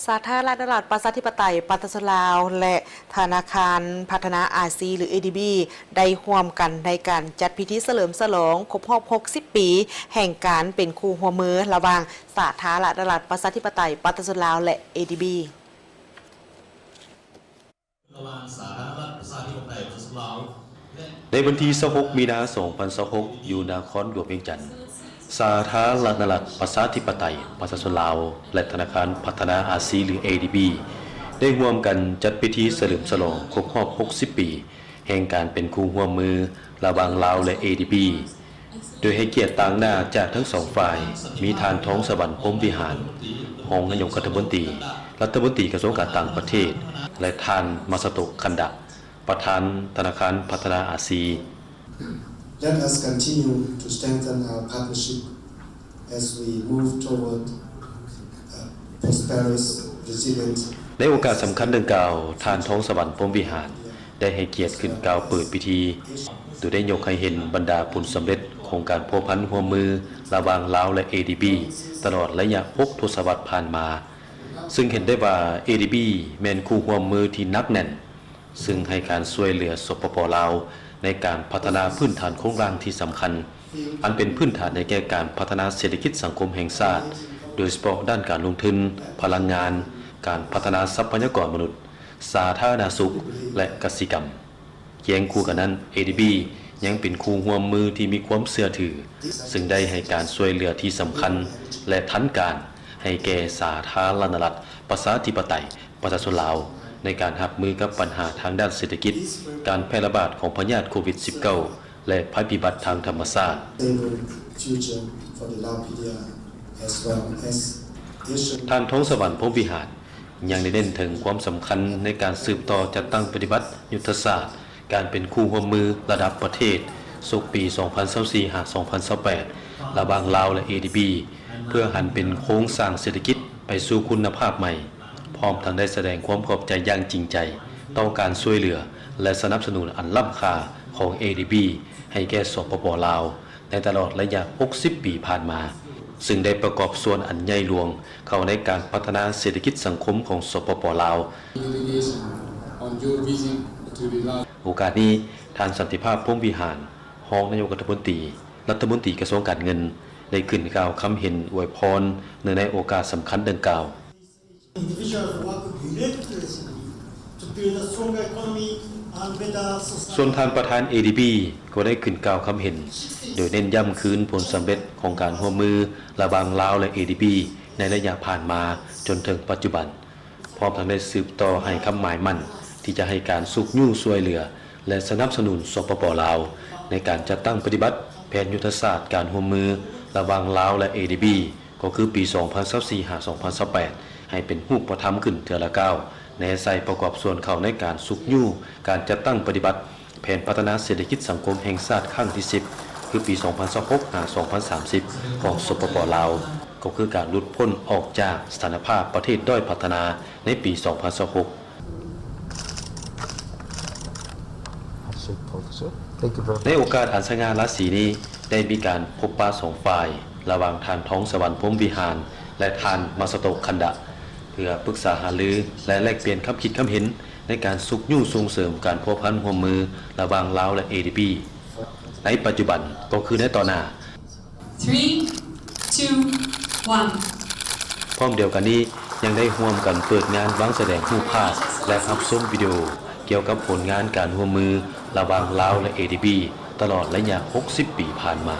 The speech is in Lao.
ສາທາລະນະລັດ ປະຊາທິປະໄຕ ປະຊາຊົນລາວ ແລະ ທະນາຄານພັດທະນາອາຊີ ຫຼື ເອດີບີ ໄດ້ຮ່ວມກັນໃນການຈັດພິທີສະເຫຼີມສະຫຼອງຄົບຮອບ ຫົກສິບ ປີ ແຫ່ງການເປັນຄູ່ຮ່ວມມືລະຫວ່າງສາທາລະນະລັດ ປະຊາທິປະໄຕ ປະຊາຊົນລາວ ແລະ ເອດີບີ. ລະຫວ່າງສາທາລະນະລັດ ປະຊາທິປະໄຕ ປະຊາຊົນລາວ ແລະ ໃນວັນທີ ຊາວຫົກ ມີນາ ສອງພັນຊາວຫົກ ຢູ່ນະຄອນຫຼວງວຽງຈັນ, ສາທາລະນະລັດ ປະຊາທິປະໄຕ ປະຊາຊົນລາວ ແລະ ທະນາຄານພັດທະນາອາຊີ ຫຼື ເອດີບີ ໄດ້ຮ່ວມກັນຈັດພິທີສະເຫຼີມສະຫຼອງຄົບຮອບ ຫົກສິບ ປີ ແຫ່ງການເປັນຄູ່ຮ່ວມມືລະຫວ່າງລາວ ແລະ ເອດີບີ ໂດຍໃຫ້ກຽດຕາງໜ້າຈາກທັງສອງຝ່າຍ ມີທ່ານ ທອງສະຫວັນ ພົມວິຫານ ຮອງນາຍົກລັດຖະມົນຕີ, ລັດຖະມົນຕີກະຊວງການຕ່າງປະເທດ ແລະ ທ່ານ ມາຊາໂຕະ ຄັນດະ ປະທານທະນາຄານພັດທະນາອາຊີ. Let us continue to strengthen our partnership as we move toward a prosperous, resilient. ໃນໂອກາດສຳຄັນດັ່ງກ່າວ, ທ່ານ ທອງສະຫວັນ ພົມວິຫານ ໄດ້ໃຫ້ກຽດຂຶ້ນກ່າວເປີດພິທີ, ໂດຍໄດ້ຍົກໃຫ້ເຫັນບັນດາຜົນສຳເລັດຂອງການພົວພັນຮ່ວມມືລະຫວ່າງລາວ ແລະ ເອດີບີ ຕະຫຼອດໄລຍະຫົກທົດສະວັດຜ່ານມາ, ຊຶ່ງເຫັນໄດ້ວ່າ ເອດີບີ ແມ່ນຄູ່ຮ່ວມມືທີ່ໜັກແໜ້ນ, ຊຶ່ງໃຫ້ການຊ່ວຍເຫຼືອ ສປປ ລາວ ໃນການພັດທະນາພື້ນຖານໂຄງລ່າງທີ່ສຳຄັນ, ອັນເປັນພື້ນຖານໃຫ້ແກ່ການພັດທະນາເສດຖະກິດສັງຄົມແຫ່ງຊາດ, ໂດຍສະເພາະດ້ານການລົງທຶນ, ພະລັງງານ, ການພັດທະນາຊັບພະຍາກອນມະນຸດ, ສາທາລະນະສຸກ ແລະ ກະສິກຳ. ຄຽງຄູ່ກັນນັ້ນ, ເອດີບີ ຍັງເປັນຄູ່ຮ່ວມມືທີ່ມີຄວາມເຊື່ອຖື, ຊຶ່ງໄດ້ໃຫ້ການຊ່ວຍເຫຼືອທີ່ສຳຄັນ ແລະ ທັນການ ໃຫ້ແກ່ສາທາລະນະລັດ ປະຊາທິປະໄຕ ປະຊາຊົນລາວ ໃນການຮັບມືກັບບັນຫາທາງດ້ານເສດຖະກິດ, ການແຜ່ລະບາດຂອງພະຍາດໂຄວິດ ສິບເກົ້າ ແລະ ໄພພິບັດທາງທຳມະຊາດ. Stable future for the Lao P D R as well as Asian. ທ່ານ ທອງສະຫວັນ ພົມວິຫານ ຍັງໄດ້ເນັ້ນເຖິງຄວາມສຳຄັນໃນການສືບຕໍ່ຈັດຕັ້ງປະຕິບັດຍຸດທະສາດການເປັນຄູ່ຮ່ວມມືລະດັບປະເທດ ສົກປີ ສອງພັນຊາວສີ່ ຫາ ສອງພັນຊາວແປດ ລະຫວ່າງລາວ ແລະ ເອດີບີ ເພື່ອຫັນເປັນໂຄງສ້າງເສດຖະກິດໄປສູ່ຄຸນນະພາບໃໝ່, ພ້ອມທັງໄດ້ສະແດງຄວາມຂອບໃຈຢ່າງຈິງໃຈຕໍ່ການຊ່ວຍເຫຼືອ ແລະ ສະໜັບສະໜູນອັນລ້ຳຄ່າຂອງ ເອດີບີ ໃຫ້ແກ່ ສປປ ລາວ ໃນຕະຫຼອດໄລຍະຫົກສິບປີຜ່ານມາ, ຊຶ່ງໄດ້ປະກອບສ່ວນອັນໃຫຍ່ຫຼວງເຂົ້າໃນການພັດທະນາເສດຖະກິດສັງຄົມຂອງ ສປປ ລາວ. Delegation on your visit to the Lao. ໂອກາດນີ້, ທ່ານ ສັນຕິພາບ ພົມວິຫານ ຮອງນາຍົກລັດຖະມົນຕີ, ລັດຖະມົນຕີກະຊວງການເງິນ ໄດ້ຂຶ້ນກ່າວຄຳເຫັນອວຍພອນເນື່ອງໃນໂອກາດສຳຄັນດັ່ງກ່າວ. Individuals work relentlessly to build a stronger economy and better society. ສ່ວນທ່ານປະທານ ເອດີບີ ກໍໄດ້ຂຶ້ນກ່າວຄຳເຫັນ, ໂດຍເນັ້ນຢ້ຳຄືນຜົນສຳເລັດຂອງການຮ່ວມມືລະຫວ່າງລາວ ແລະ ເອດີບີ ໃນໄລຍະຜ່ານມາຈົນເຖິງປັດຈຸບັນ, ພ້ອມທັງໄດ້ສືບຕໍ່ໃຫ້ຄຳໝາຍໝັ້ນທີ່ຈະໃຫ້ການຊຸກຍູ້ຊ່ວຍເຫຼືອ ແລະ ສະໜັບສະໜູນ ສປປ ລາວ ໃນການຈັດຕັ້ງປະຕິບັດແຜນຍຸດທະສາດການຮ່ວມມືລະຫວ່າງລາວ ແລະ ເອດີບີ ກໍຄືປີ ສອງພັນຊາວສີ່ ຫາ ສອງພັນຊາວແປດ ໃຫ້ເປັນຮູບປະທຳຂຶ້ນເທື່ອລະກ້າວ, ແນໃສ່ປະກອບສ່ວນເຂົ້າໃນການຊຸກຍູ້ການຈັດຕັ້ງປະຕິບັດແຜນພັດທະນາເສດຖະກິດສັງຄົມແຫ່ງຊາດຄັ້ງທີ ສິບ ຄືປີ ສອງພັນຊາວຫົກ ຫາ ສອງພັນສາມສິບ ຂອງ ສປປ ລາວ, ກໍຄືການຫຼຸດພົ້ນອອກຈາກສະຖານະພາບປະເທດດ້ອຍພັດທະນາໃນປີ ສອງພັນຊາວຫົກ. ໃນໂອກາດອັນສະຫງ່າລາສີນີ້, ໄດ້ມີການພົບປະສອງຝ່າຍ ລະຫວ່າງທ່ານ ທອງສະຫວັນ ພົມວິຫານ ແລະ ທ່ານ ມາຊາໂຕະ ຄັນດະ ເພື່ອປຶກສາຫາລື ແລະ ແລກປ່ຽນຄຳຄິດຄຳເຫັນໃນການຊຸກຍູ້ສົ່ງເສີມການພົວພັນຮ່ວມມືລະຫວ່າງລາວ ແລະ ເອດີບີ ໃນປັດຈຸບັນ ກໍຄືໃນຕໍ່ໜ້າ. Three, two, one. ພ້ອມດຽວກັນນີ້, ຍັງໄດ້ຮ່ວມກັນເປີດງານວາງສະແດງຮູບພາບ ແລະ ຮັບຊົມວິດີໂອກ່ຽວກັບຜົນງານການຮ່ວມມືລະຫວ່າງລາວ ແລະ ເອດີບີ ຕະຫຼອດໄລຍະຫົກສິບປີຜ່ານມາ.